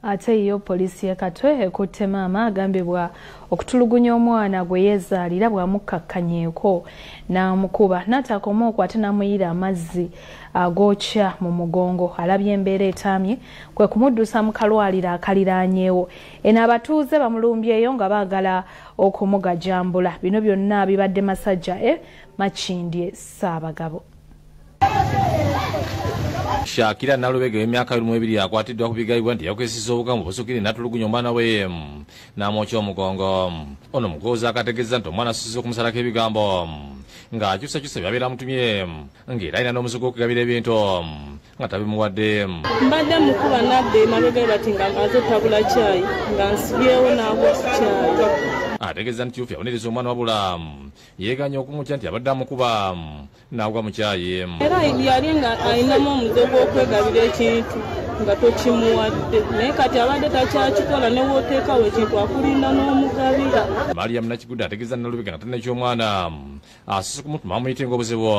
Ate yo poliisi y'e Katwe ekutte maama agambibwa okutulugunya omwana gwe yeezaalira bw'amukakkanyeeko n'amukuba n'ataakoma okwo ate n'amuyira amazzi agookya mu mugongo. Alabye embeera etaamye kwe kumuddusa mu kalwaliro akaliraanyeewo. Eno abatuuze bamulumbyeyo nga baagala okumugajambula. Bino byonna bibadde Masajja e Makindye Ssaabagabo. Shakira Nalubega emyaka 22 akwatiddwa ku bigayibwa nti yakwesisa obugamu busukire n'atulugunya omwana we n'amwokya omugongo. Ono mugozi akategeeza nti omwana asusse okumusalako ebigambo ng'akyusakyusa byabeera amutumye ng'era alina n'omuzigo gw'okugabira ebintu nga tabimuwadde. Mbadde mukuba nadda emabega bati nga amaze tabula caayi nga nsibyewo n'agwa ku caayi. Ategeeza nti Yufi abonereza omwana wabula yeeganye okumutya nti abadde amukuba n'agwa mu caayi. Era yali nga alinamu omuze gw'okwegabira ekintu nga tokimuwadde, naye kati abadde takyakikola ne w'oteekawo ekintu akulinda n'omugabira. Mariam Nakigudde ategeeza Nalubega nga talina ky'omwana asusse kumutuma amuyite ng'obuzibu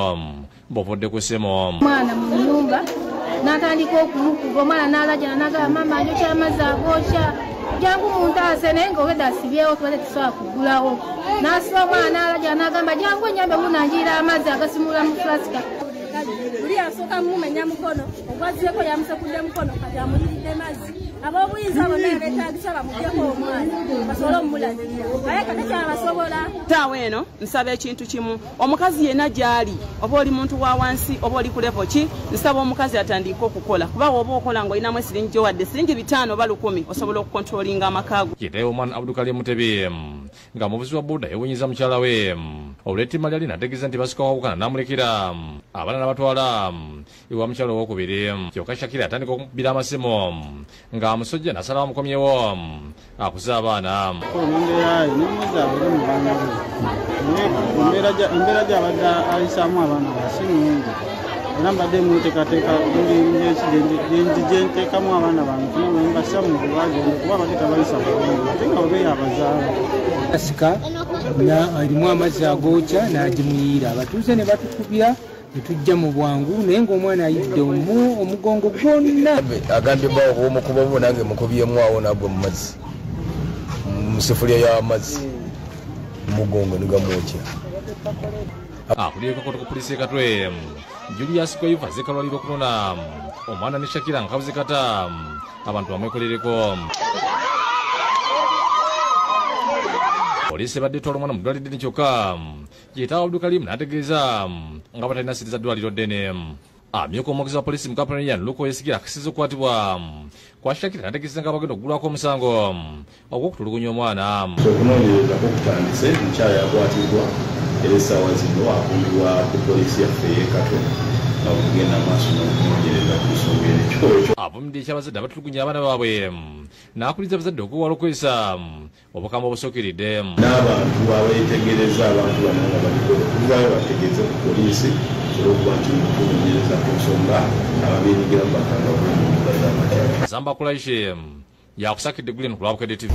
buvudde ku ssimu. Omwana mu nnyumba n'atandika okumukuba, omwana n'alajana n'agamba maama anjokya amazzi agookya, jangu muntaase, naye ng'obwedda asibyewo tubadde tusobola kuggulawo. N'asiba omwana n'alajana n'agamba jangu ennyambe munanjirira amazzi agasimula mu fulasika. Buli asooka mumenya mukono, ogwazzeeko yamusekudde mukono kati amuyiridde mazzi. Ab'obuyinza bonna beetaagisa bamugyeko omwana basobole omulabirira, naye kati kyabasobola. Ttaawa eno nsaba ekintu kimu, omukazi yenna gy'ali, oba oli muntu wa wansi oba oli ku levo ki, nsaba omukazi atandike okukola, kuba bw'oba okola ng'olinamu esiringi gy'owadde siringi 5 oba 10 osobola okukontrolinga amaka go. Kitaawe omwana Abdulkarim Mutebi nga muvuzi wa boda yewuunyiza mukyala we olw'ettima lyali n'ategeeza nti basooka kwawukana n'amulekera abaana n'abatwala ewa mukyala owookubiri. Kyokka Shakira atandika okukubira amasimu ng'amusojja n'asalawo amukomyewo akuze abaana. Embeera gy'abadde ayisaamu abaana si nnungi, era mbadde muteekateeka gye nteekamu abaana bange kuba mbassa mu bulwazi kuba abadde tabayisa bulungi ate nga bwe abazaala. Asika erimu amazzi agookya n'agimuyiira, abatuuze ne batukubya ne tujja mu bwangu, naye ng'omwana ayidde omugongo gwonna. Agambye bbaawo omukuba bo nange mukubyemu awo nagwa mu mazzi, mu sefuliya y'amazzi omugongo ne gamwokya. Akulira akakoto ku poliisi y'e Katwe Julius Koyiva azze kalwaliro okunona omwana ne Shakira nga kabuze kata abantu bamwekolereko. Poliisi ebadde etwala omwana mu ddwaliro ddene kyokka kitaawe Abdulkarim n'ategeeza nga batalina ssente za ddwaliro ddene. Amyuka omwogezi wa poliisi mu Kampala Ian Luko Yesigire akisiza okukwatibwa kwa Shakira n'ategeeza nga bagenda okugulwako omusango ogw'okutulugunya omwana. Okunoonyereza kutandise, mukyala yakwatibwa era essaawa zino akuumibwa ku poliisi yaffe ey'e Katwe nga bwetugenda maaso n'okunoonyereza ku nsonga eno. Ekikolwa ekyo Avumidde eky'abazadde abatulugunya abaana baabwe n'akubiriza abazadde okwewala okwesa obukambwe obusukiridde. N'abantu abeetegereza abantu bano nga baliko okuvaayo bategeeze ku poliisi olw'okuba nti tunoonyereza ku nsonga ababyenyigiramu bakangavvulwe mu mbuga z'amateeka. Zamba Kulaishe yakusakidde Glen ku lwa Bukedde TV.